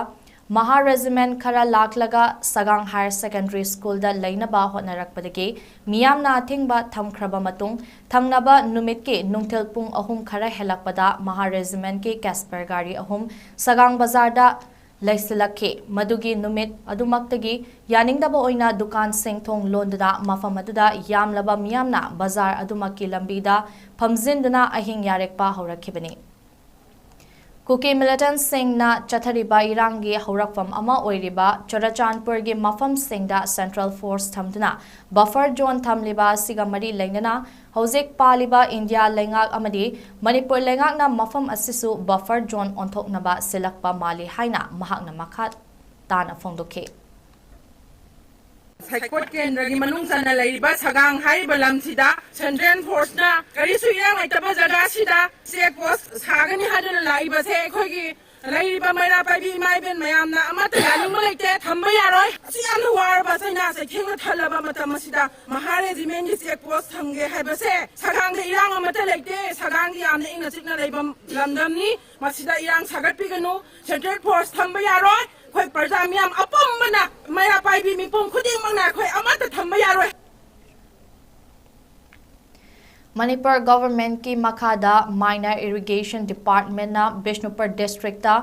ꯃꯍꯥ ꯔꯦꯖꯤꯃꯦꯟꯠ ꯈꯔ ꯂꯥꯛꯂꯒ ꯁꯒꯥꯡ ꯍꯥꯌꯔ ꯁꯦꯀꯦꯟꯗꯔꯤ ꯁ꯭ꯀꯨꯜꯗ ꯂꯩꯅꯕ ꯍꯣꯠꯅꯔꯛꯄꯗꯒꯤ ꯃꯤꯌꯥꯝꯅ ꯑꯊꯤꯡꯕ ꯊꯝꯈ꯭ꯔꯕ ꯃꯇꯨꯡ, ꯊꯪꯅꯕ ꯅꯨꯃꯤꯠꯀꯤ ꯅꯨꯡꯊꯤꯜ ꯄꯨꯡ ꯑꯍꯨꯝ ꯈꯔ ꯍꯦꯜꯂꯛꯄꯗ ꯃꯍꯥ ꯔꯦꯖꯤꯃꯦꯟꯠꯀꯤ ꯀꯦꯁꯄꯔ ꯒꯥꯔꯤ ꯑꯍꯨꯝ ꯁꯒꯥꯡ ꯕꯖꯥꯔꯗ ꯂꯩꯁꯤꯜꯂꯛꯈꯤ꯫ ꯃꯗꯨꯒꯤ ꯅꯨꯃꯤꯠ ꯑꯗꯨꯃꯛꯇꯒꯤ ꯌꯥꯅꯤꯡꯗꯕ ꯑꯣꯏꯅ ꯗꯨꯀꯥꯟꯁꯤꯡ ꯊꯣꯡ ꯂꯣꯟꯗꯨꯅ ꯃꯐꯝ ꯑꯗꯨꯗ ꯌꯥꯝꯂꯕ ꯃꯤꯌꯥꯝꯅ ꯕꯖꯥꯔ ꯑꯗꯨꯃꯛꯀꯤ ꯂꯝꯕꯤꯗ ꯐꯝꯖꯤꯟꯗꯨꯅ ꯑꯍꯤꯡ ꯌꯥꯔꯦꯛꯄ ꯍꯧꯔꯛꯈꯤꯕꯅꯤ꯫ ꯀꯨꯀꯤ ꯃꯤꯂꯤꯇꯦꯟꯠꯁꯤꯡꯅ ꯆꯠꯊꯔꯤꯕ ꯏꯔꯥꯡꯒꯤ ꯍꯧꯔꯛꯐꯝ ꯑꯃ ꯑꯣꯏꯔꯤꯕ ꯆꯨꯔꯆꯥꯟꯄꯨꯔꯒꯤ ꯃꯐꯝꯁꯤꯡꯗ ꯁꯦꯟꯇ꯭ꯔꯦꯜ ꯐꯣꯔꯁ ꯊꯝꯗꯨꯅ ꯕꯐꯔ ꯖꯣꯟ ꯊꯝꯂꯤꯕ ꯑꯁꯤꯒ ꯃꯔꯤ ꯂꯩꯅꯅ ꯍꯧꯖꯤꯛ ꯄꯥꯜꯂꯤꯕ ꯏꯟꯗꯤꯌꯥ ꯂꯩꯉꯥꯛ ꯑꯃꯗꯤ ꯃꯅꯤꯄꯨꯔ ꯂꯩꯉꯥꯛꯅ ꯃꯐꯝ ꯑꯁꯤꯁꯨ ꯕꯐꯔ ꯖꯣꯟ ꯑꯣꯟꯊꯣꯛꯅꯕ ꯁꯤꯜꯂꯛꯄ ꯃꯥꯜꯂꯤ ꯍꯥꯏꯅ ꯃꯍꯥꯛꯅ ꯃꯈꯥ ꯇꯥꯅ ꯐꯣꯡꯗꯣꯛꯈꯤ꯫ ꯁꯥꯏꯀꯣꯠ ꯀꯦꯟꯗ꯭ꯔꯒꯤ ꯃꯅꯨꯡ ꯆꯟꯅ ꯂꯩꯔꯤꯕ ꯁꯒꯥꯡ ꯍꯥꯏꯔꯤꯕ ꯂꯝꯁꯤꯗ ꯁꯦꯟꯇ꯭ꯔꯦꯜ ꯐꯣꯔꯁꯅ ꯀꯔꯤꯁꯨ ꯏꯔꯥꯡ ꯂꯩꯇꯕ ꯖꯒꯥꯁꯤꯗ ꯆꯦꯛ ꯄꯣꯁ ꯁꯥꯒꯅꯤ ꯍꯥꯏꯗꯨꯅ ꯂꯥꯛꯏꯕꯁꯦ ꯑꯩꯈꯣꯏꯒꯤ ꯂꯩꯔꯤꯕ ꯃꯩꯔꯥ ꯄꯥꯏꯕꯤ ꯏꯃꯥ ꯏꯕꯦꯟ ꯃꯌꯥꯝꯅ ꯑꯃꯠꯇ ꯌꯥꯅꯤꯡꯕ ꯂꯩꯇꯦ, ꯊꯝꯕ ꯌꯥꯔꯣꯏ꯫ ꯑꯁꯨꯛ ꯌꯥꯝꯅ ꯋꯥꯔꯕ ꯆꯩꯅꯥ ꯆꯩꯊꯦꯡꯅ ꯊꯜꯂꯕ ꯃꯇꯝ ꯑꯁꯤꯗ ꯃꯍꯥ ꯔꯦꯖꯤꯃꯦꯟꯒꯤ ꯆꯦꯛ ꯄꯣꯁ ꯊꯝꯒꯦ ꯍꯥꯏꯕꯁꯦ ꯁꯒꯥꯡꯗ ꯏꯔꯥꯡ ꯑꯃꯠꯇ ꯂꯩꯇꯦ꯫ ꯁꯒꯥꯡꯗꯤ ꯌꯥꯝꯅ ꯏꯪꯅ ꯆꯤꯛꯅ ꯂꯩꯕ ꯂꯝꯗꯝꯅꯤ꯫ ꯃꯁꯤꯗ ꯏꯔꯥꯡ ꯁꯥꯒꯠꯄꯤꯒꯅꯨ꯫ ꯁꯦꯟꯇ꯭ꯔꯦꯜ ꯐꯣꯔꯁ ꯊꯝꯕ ꯌꯥꯔꯣꯏ꯫ ꯑꯩꯈꯣꯏ ꯄ꯭ꯔꯖꯥ ꯃꯤꯌꯥꯝ ꯑꯄꯨꯝꯕꯅ, ꯃꯩꯔꯥ ꯄꯥꯏꯕꯤ ꯃꯤꯄꯨꯝ ꯈꯨꯗꯤꯡꯃꯛꯅ ꯑꯩꯈꯣꯏ ꯑꯃꯠꯇ ꯊꯝꯕ ꯌꯥꯔꯣꯏ꯫ ꯃꯅꯤꯄꯨꯔ ꯒꯚꯔꯟꯃꯦꯟꯠꯀꯤ ꯃꯈꯥꯗ Minor Irrigation Department ꯅ ꯕꯤꯁꯅꯨꯄꯨꯔ ꯗꯤꯁꯇ꯭ꯔꯤꯛꯇ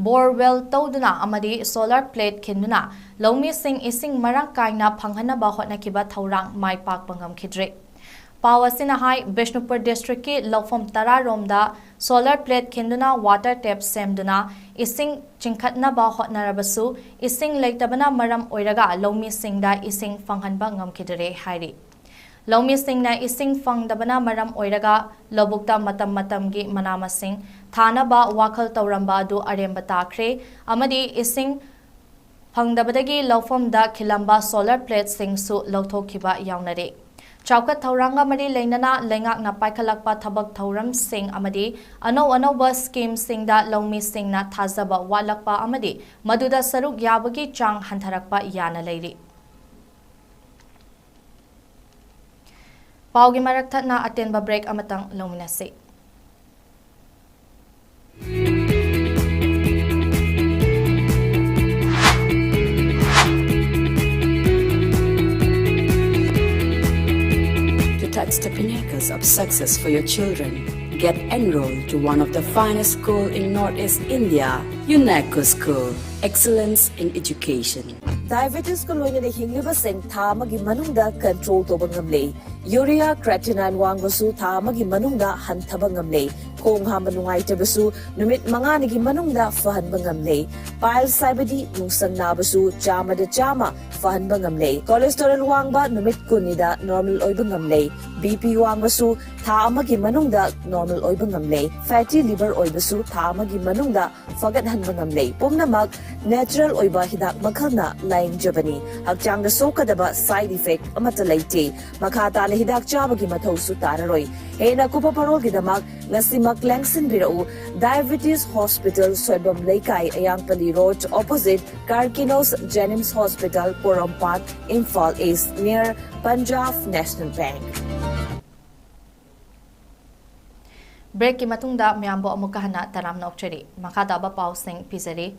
ꯕꯣꯔꯋꯦꯜ ꯇꯧꯗꯨꯅ ꯑꯃꯗꯤ ꯁꯣꯂꯔ ꯄ꯭ꯂꯦꯠ ꯈꯤꯟꯗꯨꯅ ꯂꯧꯃꯤꯁꯤꯡ ꯏꯁꯤꯡ ꯃꯔꯥꯡ ꯀꯥꯏꯅ ꯐꯪꯍꯟꯅꯕ ꯍꯣꯠꯅꯈꯤꯕ ꯊꯧꯔꯥꯡ ꯃꯥꯏ ꯄꯥꯛꯄ ꯉꯝꯈꯤꯗ꯭ꯔꯦ꯫ ꯄꯥꯎ ꯑꯁꯤꯅ ꯍꯥꯏ, ꯕꯤꯁꯅꯨꯄꯨꯔ ꯗꯤꯁꯇ꯭ꯔꯤꯛꯀꯤ ꯂꯧꯐꯝ ꯇꯔꯥ ꯔꯣꯝꯗ ꯁꯣꯂꯔ ꯄ꯭ꯂꯦꯠ ꯈꯤꯟꯗꯨꯅ ꯋꯥꯇꯔ ꯇꯦꯞ ꯁꯦꯝꯗꯨꯅ ꯏꯁꯤꯡ ꯆꯤꯡꯈꯠꯅꯕ ꯍꯣꯠꯅꯔꯕꯁꯨ ꯏꯁꯤꯡ ꯂꯩꯇꯕꯅ ꯃꯔꯝ ꯑꯣꯏꯔꯒ ꯂꯧꯃꯤꯁꯤꯡꯗ ꯏꯁꯤꯡ ꯐꯪꯍꯟꯕ ꯉꯝꯈꯤꯗꯔꯦ ꯍꯥꯏꯔꯤ꯫ ꯂꯧꯃꯤꯁꯤꯡꯅ ꯏꯁꯤꯡ ꯐꯪꯗꯕꯅ ꯃꯔꯝ ꯑꯣꯏꯔꯒ ꯂꯧꯕꯨꯛꯇ ꯃꯇꯝ ꯃꯇꯝꯒꯤ ꯃꯅꯥ ꯃꯁꯤꯡ ꯊꯥꯅꯕ ꯋꯥꯈꯜ ꯇꯧꯔꯝꯕ ꯑꯗꯨ ꯑꯔꯦꯝꯕ ꯇꯥꯈ꯭ꯔꯦ ꯑꯃꯗꯤ ꯏꯁꯤꯡ ꯐꯪꯗꯕꯗꯒꯤ ꯂꯧꯐꯝꯗ ꯈꯤꯜꯂꯝꯕ ꯁꯣꯂꯔ ꯄ꯭ꯂꯦꯠꯁꯤꯡꯁꯨ ꯂꯧꯊꯣꯛꯈꯤꯕ ꯌꯥꯎꯅꯔꯦ꯫ ꯆꯥꯎꯈꯠ ꯊꯧꯔꯥꯡꯒ ꯃꯔꯤ ꯂꯩꯅꯅ ꯂꯩꯉꯥꯛꯅ ꯄꯥꯏꯈꯠꯂꯛꯄ ꯊꯕꯛ ꯊꯧꯔꯝꯁꯤꯡ ꯑꯃꯗꯤ ꯑꯅꯧ ꯑꯅꯧꯕ ꯁ꯭ꯀꯤꯝꯁꯤꯡꯗ ꯂꯧꯃꯤꯁꯤꯡꯅ ꯊꯥꯖꯕ ꯋꯥꯠꯂꯛꯄ ꯑꯃꯗꯤ ꯃꯗꯨꯗ ꯁꯔꯨꯛ ꯌꯥꯕꯒꯤ ꯆꯥꯡ ꯍꯟꯊꯔꯛꯄ ꯌꯥꯅ ꯂꯩꯔꯤ꯫ ꯄꯥꯎꯒꯤ ꯃꯔꯛ ꯊꯠꯅ ꯑꯇꯦꯟꯕ ꯕ꯭ꯔꯦꯛ ꯑꯃꯇꯪ ꯂꯧꯃꯤꯟꯅꯁꯤ꯫ To touch the pinnacles of success for your children, get enrolled to one of the finest school in Northeast India, UNACO School. Excellence in education. ꯗꯥꯏꯕꯦꯇꯤꯁꯀ ꯂꯣꯏꯅꯅ ꯍꯤꯡꯂꯤꯕꯁꯤꯡ ꯊꯥ ꯑꯃꯒꯤ ꯃꯅꯨꯡꯗ ꯀꯟꯇ꯭ꯔꯣꯜ ꯇꯧꯕ ꯉꯝꯂꯦ꯫ ꯌꯨꯔꯤꯌꯥ ꯀ꯭ꯔꯦꯇꯤꯅꯥꯏꯟ ꯋꯥꯡꯕꯁꯨ ꯊꯥ ꯑꯃꯒꯤ ꯃꯅꯨꯡꯗ ꯍꯟꯊꯕ ꯉꯝꯂꯦ꯫ ꯈꯣꯡ ꯍꯥꯝꯕ ꯅꯨꯡꯉꯥꯏꯇꯕꯁꯨ ꯅꯨꯃꯤꯠ ꯃꯉꯥꯅꯤꯒꯤ ꯃꯅꯨꯡꯗ ꯐꯍꯟꯕ ꯉꯝꯂꯦ꯫ Piles ꯍꯥꯏꯕꯗꯤ ꯅꯨꯡꯁꯪ ꯅꯥꯕꯁꯨ ꯆꯥꯝꯃꯗ ꯆꯥꯝꯃ ꯐꯍꯟꯕ ꯉꯝꯂꯦ꯫ Cholesterol ꯋꯥꯡꯕ ꯅꯨꯃꯤꯠ ꯀꯨꯟꯅꯤꯗ normal ꯑꯣꯏꯕ ꯉꯝꯂꯦ꯫ BP ꯋꯥꯡꯕꯁꯨ ꯊꯥ ꯑꯃꯒꯤ ꯃꯅꯨꯡꯗ normal ꯑꯣꯏꯕ ꯉꯝꯂꯦ꯫ Fatty liver ꯑꯣꯏꯕꯁꯨ ꯊꯥ ꯑꯃꯒꯤ ꯃꯅꯨꯡꯗ ꯐꯒꯠꯍꯟꯕ ꯉꯝꯂꯦ꯫ ꯄꯨꯝꯅꯃꯛ natural ꯑꯣꯏꯕ ꯍꯤꯗꯥꯛ ꯃꯈꯜꯅ ꯂꯥꯌꯦꯡꯖꯕꯅꯤ꯫ ꯍꯛꯆꯥꯡꯗ ꯁꯣꯛꯀꯗꯕ side effect ꯑꯃꯠꯇ ꯂꯩꯇꯦ꯫ ꯃꯈꯥ ꯇꯥꯅ ꯍꯤꯗꯥꯛ ꯆꯥꯕꯒꯤ ꯃꯊꯧꯁꯨ ꯇꯥꯔꯔꯣꯏ꯫ ꯍꯦꯟꯅ ꯑꯀꯨꯞꯄ ꯃꯔꯣꯜꯒꯤꯗꯃꯛ ꯉꯁꯤꯃꯛ ꯂꯦꯡꯁꯤꯟꯕꯤꯔꯛꯎ꯫ Diabetes Hospital, ꯁꯣꯏꯕꯝ ꯂꯩꯀꯥꯏ, ꯑꯌꯥꯡꯄꯜꯂꯤ Road, opposite Karkinos Jenims Hospital, ꯄꯣꯔꯣꯝꯄꯥꯠ, Imphal East, near Punjab National Bank꯫ Breakꯀꯤ ꯃꯇꯨꯡꯗ ꯃꯌꯥꯝꯕꯨ ꯑꯃꯨꯛꯀ ꯍꯟꯅ ꯇꯔꯥꯝꯅ ꯑꯣꯛꯆꯔꯤ꯫ ꯃꯈꯥ ꯇꯥꯕ ꯄꯥꯎꯁꯤꯡ ꯄꯤꯖꯔꯤ꯫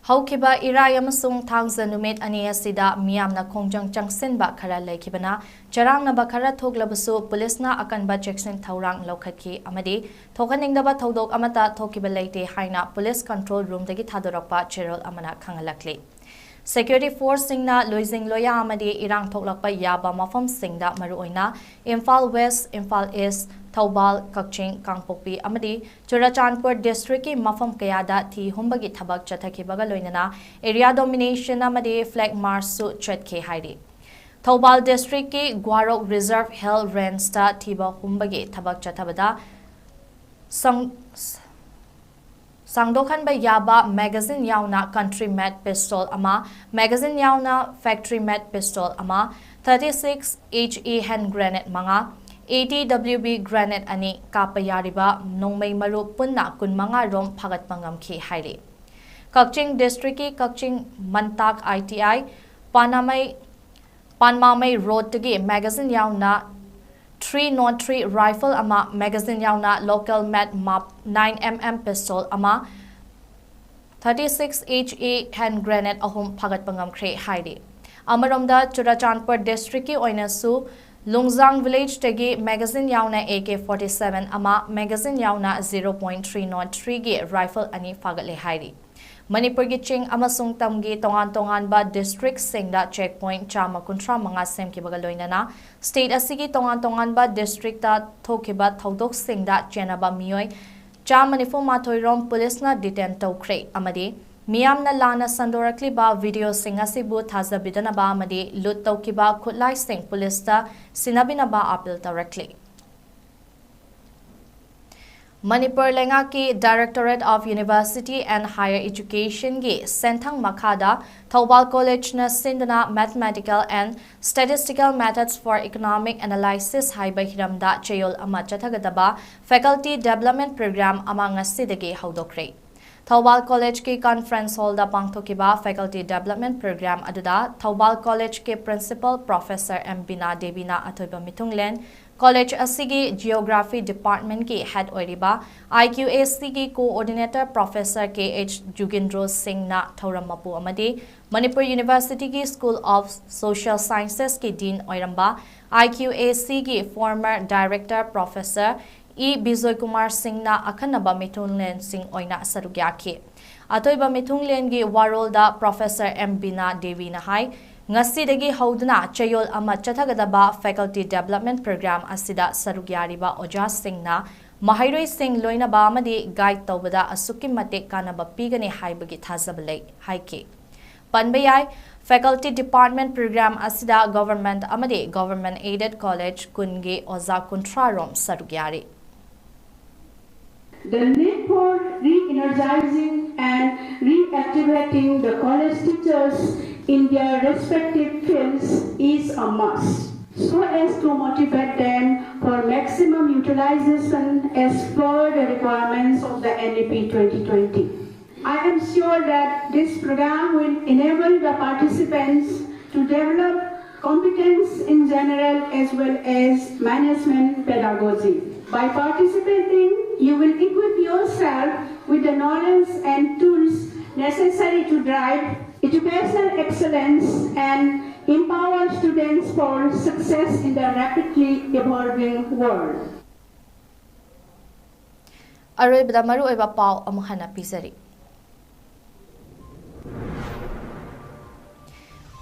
ꯍꯧꯈꯤꯕ ꯏꯔꯥꯏ ꯑꯃꯁꯨꯡ ꯊꯥꯡꯖ ꯅꯨꯃꯤꯠ ꯑꯅꯤ ꯑꯁꯤꯗ ꯃꯤꯌꯥꯝꯅ ꯈꯣꯡꯖꯪ ꯆꯪꯁꯤꯟꯕ ꯈꯔ ꯂꯩꯈꯤꯕꯅ ꯆꯔꯥꯡꯅꯕ ꯈꯔ ꯊꯣꯛꯂꯕꯁꯨ ꯄꯨꯂꯤꯁꯅ ꯑꯀꯟꯕ ꯆꯦꯛꯁꯤꯟ ꯊꯧꯔꯥꯡ ꯂꯧꯈꯠꯈꯤ ꯑꯃꯗꯤ ꯊꯣꯛꯍꯟꯅꯤꯡꯗꯕ ꯊꯧꯗꯣꯛ ꯑꯃꯠꯇ ꯊꯣꯛꯈꯤꯕ ꯂꯩꯇꯦ ꯍꯥꯏꯅ ꯄꯨꯂꯤꯁ control roomꯗꯒꯤ ꯊꯥꯗꯣꯔꯛꯄ ꯆꯦꯔꯣꯜ ꯑꯃꯅ ꯈꯪꯍꯜꯂꯛꯂꯤ꯫ Security forceꯁꯤꯡꯅ ꯂꯣꯏꯖꯤꯡ ꯂꯣꯌꯥ ꯑꯃꯗꯤ ꯏꯔꯥꯡ ꯊꯣꯛꯂꯛꯄ ꯌꯥꯕ ꯃꯐꯝꯁꯤꯡꯗ, ꯃꯔꯨꯑꯣꯏꯅ ꯏꯝꯐꯥꯜ West, ꯏꯝꯐꯥꯜ East, ꯊꯧꯕꯥꯜ, ꯀꯛꯆꯤꯡ, ꯀꯥꯡꯄꯣꯛꯄꯤ ꯑꯃꯗꯤ ꯆꯨꯔꯆꯥꯟꯄꯨꯔ districtꯀꯤ ꯃꯐꯝ ꯀꯌꯥꯗ ꯊꯤ ꯍꯨꯝꯕꯒꯤ ꯊꯕꯛ ꯆꯠꯊꯈꯤꯕꯒ ꯂꯣꯏꯅꯅ area domination ꯑꯃꯗꯤ flag marchꯁꯨ ꯆꯠꯈꯤ ꯍꯥꯏꯔꯤ꯫ ꯊꯧꯕꯥꯜ districtꯀꯤ ꯒ꯭ꯋꯥꯔꯣꯛ Reserve Hill Rangeꯇ ꯊꯤꯕ ꯍꯨꯝꯕꯒꯤ ꯊꯕꯛ ꯆꯠꯊꯕꯗ ꯁꯪ-, ꯁꯥꯡꯗꯣꯛꯍꯟꯕ ꯌꯥꯕ magazine ꯌꯥꯎꯅ country made pistol ꯑꯃ, magazine ꯌꯥꯎꯅ factory made pistol ꯑꯃ, thirty six H E hand grenade ꯃꯉꯥ, eighty W B grenade ꯑꯅꯤ ꯀꯥꯞꯄ ꯌꯥꯔꯤꯕ ꯅꯣꯡꯃꯩ ꯃꯔꯨ ꯄꯨꯟꯅ ꯀꯨꯟꯃꯉꯥ ꯔꯣꯝ ꯐꯥꯒꯠꯄ ꯉꯝꯈꯤ ꯍꯥꯏꯔꯤ꯫ ꯀꯛꯆꯤꯡ districtꯀꯤ ꯀꯛꯆꯤꯡ ꯃꯟꯇꯥꯛ I T I ꯄꯥꯅꯥꯃꯩ ꯄꯥꯟꯃꯥꯃꯩ Roadꯇꯒꯤ magazine ꯌꯥꯎꯅ three nought three rifle ꯑꯃ, magazine ꯌꯥꯎꯅ local made MAP nine M M pistol ꯑꯃ, thirty six H E hand grenade ꯑꯍꯨꯝ ꯐꯥꯒꯠꯄ ꯉꯝꯈ꯭ꯔꯦ ꯍꯥꯏꯔꯤ꯫ ꯑꯃꯔꯣꯝꯗ ꯆꯨꯔꯆꯥꯟꯄꯨꯔ districtꯀꯤ ꯑꯣꯏꯅꯁꯨ ꯂꯨꯡꯖꯥꯡ villageꯇꯒꯤ magazine ꯌꯥꯎꯅ A K forty seven ꯑꯃ, magazine ꯌꯥꯎꯅ zero point three nought threeꯒꯤ rifle ꯑꯅꯤ ꯐꯥꯒꯠꯂꯦ ꯍꯥꯏꯔꯤ꯫ ꯃꯅꯤꯄꯨꯔꯒꯤ ꯆꯤꯡ ꯑꯃꯁꯨꯡ ꯇꯝꯒꯤ ꯇꯣꯉꯥꯟ ꯇꯣꯉꯥꯟꯕ districtꯁꯤꯡꯗ check point ꯆꯥꯝꯃ ꯀꯨꯟꯊ꯭ꯔꯥ ꯃꯉꯥ ꯁꯦꯝꯈꯤꯕꯒ ꯂꯣꯏꯅꯅ state ꯑꯁꯤꯒꯤ ꯇꯣꯉꯥꯟ ꯇꯣꯉꯥꯟꯕ districtꯇ ꯊꯣꯛꯈꯤꯕ ꯊꯧꯗꯣꯛꯁꯤꯡꯗ ꯆꯦꯟꯅꯕ ꯃꯤꯑꯣꯏ ꯆꯥꯝꯃ ꯅꯤꯐꯨ ꯃꯥꯊꯣꯏ ꯔꯣꯝ ꯄꯨꯂꯤꯁꯅ detain ꯇꯧꯈ꯭ꯔꯦ ꯑꯃꯗꯤ ꯃꯤꯌꯥꯝꯅ ꯂꯥꯟꯅ ꯁꯟꯗꯣꯔꯛꯂꯤꯕ videoꯁꯤꯡ ꯑꯁꯤꯕꯨ ꯊꯥꯖꯕꯤꯗꯅꯕ ꯑꯃꯗꯤ ꯂꯨꯠ ꯇꯧꯈꯤꯕ ꯈꯨꯠꯂꯥꯏꯁꯤꯡ ꯄꯨꯂꯤꯁꯇ ꯁꯤꯟꯅꯕꯤꯅꯕ ꯑꯥꯄꯤꯜ ꯇꯧꯔꯛꯂꯤ꯫ ꯃꯅꯤꯄꯨꯔ ꯂꯩꯉꯥꯛꯀꯤ Directorate of University and Higher Educationꯒꯤ ꯁꯦꯟꯊꯪ ꯃꯈꯥꯗ ꯊꯧꯕꯥꯜ ꯀꯣꯂꯦꯖꯅ ꯁꯤꯟꯗꯨꯅ Mathematical and Statistical Methods for Economic Analysis ꯍꯥꯏꯕ ꯍꯤꯔꯝꯗ ꯆꯌꯣꯜ ꯑꯃ ꯆꯠꯊꯒꯗꯕ Faculty Development Program ꯑꯃ ꯉꯁꯤꯗꯒꯤ ꯍꯧꯗꯣꯛꯈ꯭ꯔꯦ꯫ ꯊꯧꯕꯥꯜ ꯀꯣꯂꯦꯖꯀꯤ conference hallꯗ ꯄꯥꯡꯊꯣꯛꯈꯤꯕ Faculty Development Program ꯑꯗꯨꯗ ꯊꯧꯕꯥꯜ ꯀꯣꯂꯦꯖꯀꯤ Principal Professor ꯑꯦꯝ ꯕꯤꯅꯥ ꯗꯦꯕꯤꯅ ꯑꯊꯣꯏꯕ ꯃꯤꯊꯨꯡꯂꯦꯟ, ꯀꯣꯂꯦꯖ ꯑꯁꯤꯒꯤ Geography Departmentꯀꯤ head ꯑꯣꯏꯔꯤꯕ IQACꯒꯤ Coordinator Professor ꯀꯦ ꯑꯩꯆ ꯖꯨꯒꯤꯟꯗ꯭ꯔꯣ ꯁꯤꯡꯅ ꯊꯧꯔꯝ ꯃꯄꯨ ꯑꯃꯗꯤ Manipur Universityꯒꯤ School of Social Sciencesꯀꯤ Dean ꯑꯣꯏꯔꯝꯕ IQACꯒꯤ former Director Professor E Bijoy Kumar ꯁꯤꯡꯅ ꯑꯈꯟꯅꯕ ꯃꯤꯊꯨꯡꯂꯦꯟꯁꯤꯡ ꯑꯣꯏꯅ ꯁꯔꯨꯛ ꯌꯥꯈꯤ꯫ ꯑꯊꯣꯏꯕ ꯃꯤꯊꯨꯡꯂꯦꯟꯒꯤ ꯋꯥꯔꯣꯜꯗ Professor ꯑꯦꯝ ꯕꯤꯅꯥ ꯗꯦꯕꯤꯅ ꯍꯥꯏ, ꯉꯁꯤꯗꯒꯤ ꯍꯧꯗꯨꯅ ꯆꯌꯣꯜ ꯑꯃ ꯆꯠꯊꯒꯗꯕ Faculty Development Program ꯑꯁꯤꯗ ꯁꯔꯨꯛ ꯌꯥꯔꯤꯕ ꯑꯣꯖꯥꯁꯤꯡꯅ ꯃꯍꯩꯔꯣꯏꯁꯤꯡ ꯂꯣꯏꯅꯕ ꯑꯃꯗꯤ guide ꯇꯧꯕꯗ ꯑꯁꯨꯛꯀꯤ ꯃꯇꯤꯛ ꯀꯥꯟꯅꯕ ꯄꯤꯒꯅꯤ ꯍꯥꯏꯕꯒꯤ ꯊꯥꯖꯕ ꯂꯩ ꯍꯥꯏꯈꯤ꯫ ꯄꯟꯕ ꯌꯥꯏ, Faculty Department Program ꯑꯁꯤꯗ government ꯑꯃꯗꯤ government aided college ꯀꯨꯟꯒꯤ ꯑꯣꯖꯥ ꯀꯨꯟꯊ꯭ꯔꯥ ꯔꯣꯝ ꯁꯔꯨꯛ ꯌꯥꯔꯤ꯫ The need for re-energizing and reactivating the college teachers in their respective fields is a must, so as to motivate them for maximum utilization as per the requirements of the N E P twenty twenty. I am sure that this program will enable the participants to develop competence in general as well as management pedagogy. By participating, you will equip yourself with the knowledge and tools necessary to drive educational excellence and empower students for success in the rapidly evolving world. ꯑꯔꯣꯏꯕꯗ ꯃꯔꯨꯑꯣꯏꯕ ꯄꯥꯎ ꯑꯃꯨꯛ ꯍꯟꯅ ꯄꯤꯖꯔꯤ꯫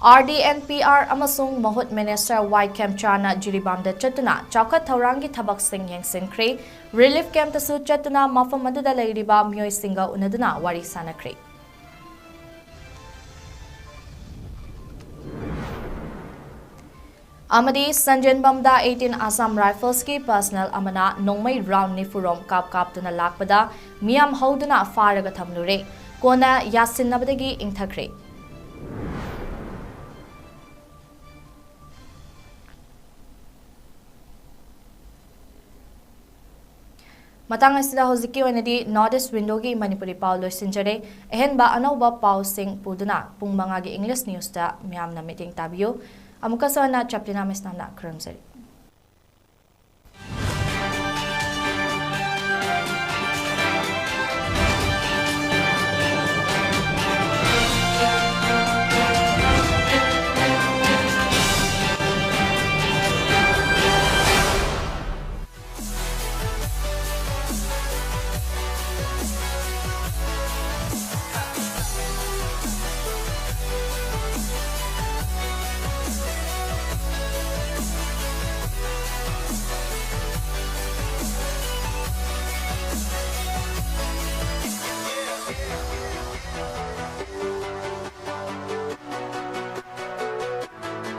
RD and PR ꯑꯃꯁꯨꯡ ꯃꯍꯨꯠ Minister ꯋꯥꯏ ꯈꯦꯝꯆꯥꯅ ꯖꯤꯔꯤꯕꯥꯝꯗ ꯆꯠꯇꯨꯅ ꯆꯥꯎꯈꯠ ꯊꯧꯔꯥꯡꯒꯤ ꯊꯕꯛꯁꯤꯡ ꯌꯦꯡꯁꯤꯟꯈ꯭ꯔꯦ꯫ Relief campꯇꯁꯨ ꯆꯠꯇꯨꯅ ꯃꯐꯝ ꯑꯗꯨꯗ ꯂꯩꯔꯤꯕ ꯃꯤꯑꯣꯏꯁꯤꯡꯒ ꯎꯅꯗꯨꯅ ꯋꯥꯔꯤ ꯁꯥꯅꯈ꯭ꯔꯦ꯫ ꯑꯃꯗꯤ ꯁꯟꯖꯦꯟꯕꯝꯗ eighteen Assam Riflesꯀꯤ personnel ꯑꯃꯅ ꯅꯣꯡꯃꯩ round ꯅꯤꯐꯨꯔꯣꯝ ꯀꯥꯞ ꯀꯥꯞꯇꯨꯅ ꯂꯥꯛꯄꯗ ꯃꯤꯌꯥꯝ ꯍꯧꯗꯨꯅ ꯐꯥꯔꯒ ꯊꯝꯂꯨꯔꯦ꯫ ꯀꯣꯟꯅ ꯌꯥꯁꯤꯟꯅꯕꯗꯒꯤ ꯏꯪꯊꯈ꯭ꯔꯦ꯫ ꯃꯇꯥꯡ ꯑꯁꯤꯗ ꯍꯧꯖꯤꯛꯀꯤ ꯑꯣꯏꯅꯗꯤ North East Windowꯒꯤ ꯃꯅꯤꯄꯨꯔꯤ ꯄꯥꯎ ꯂꯣꯏꯁꯤꯟꯖꯔꯦ꯫ ꯑꯍꯦꯟꯕ ꯑꯅꯧꯕ ꯄꯥꯎꯁꯤꯡ ꯄꯨꯗꯨꯅ ꯄꯨꯡ ꯃꯉꯥꯒꯤ English newsꯇ ꯃꯤꯌꯥꯝꯅ ꯃꯤꯠꯌꯦꯡ ꯇꯥꯕꯤꯌꯨ꯫ ꯑꯃꯨꯛꯀꯁꯨ ꯍꯟꯅ ꯆꯞꯂꯤꯅꯥ ꯃꯩꯁꯅꯥꯝꯅ ꯈꯨꯔꯨꯝꯖꯔꯤ꯫